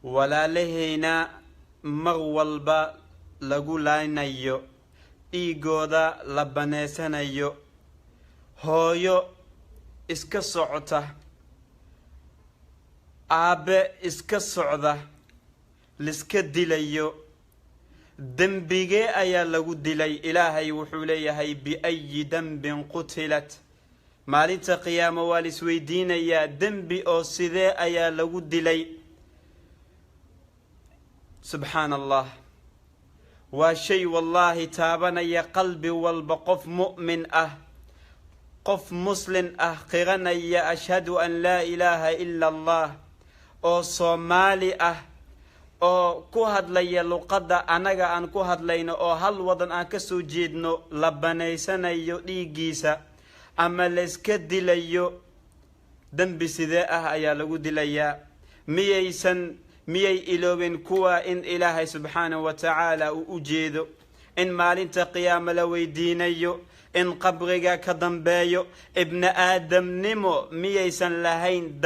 Walaalahayna mar walba lagu laaynayo, dhiigooda la baneysanayo, hooyo iska socota, aabe iska socda, liska dilayo, dembigee ayaa lagu dilay? Ilaahay wuxuu leeyahay: "بأي ذنب قتلت". Maalinta qiyaamo waa la isweydiinayaa, dembi oo sidee ayaa lagu dilay? Subxaan Allah, waa shay wallaahi taabanaya qalbi walba, qof mu'min ah, qof muslin ah, qiranaya "أشهد أن لا إله إلا الله", oo Soomaali ah, oo ku hadlaya luqadda annaga aan ku hadlayno, oo hal wadan aan ka soo jeedno, la banaysanayo dhiiggiisa ama layska dilayo. Dembi sidee ah ayaa lagu dilayaa? Miyaysan, miyay iloobeen kuwa in Ilaahay subxaanahu wa tacaala uu u jeedo, in maalinta qiyaamo la weydiinayo, in qabriga ka dambeeyo? Ibni aadamnimo miyaysan lahayn?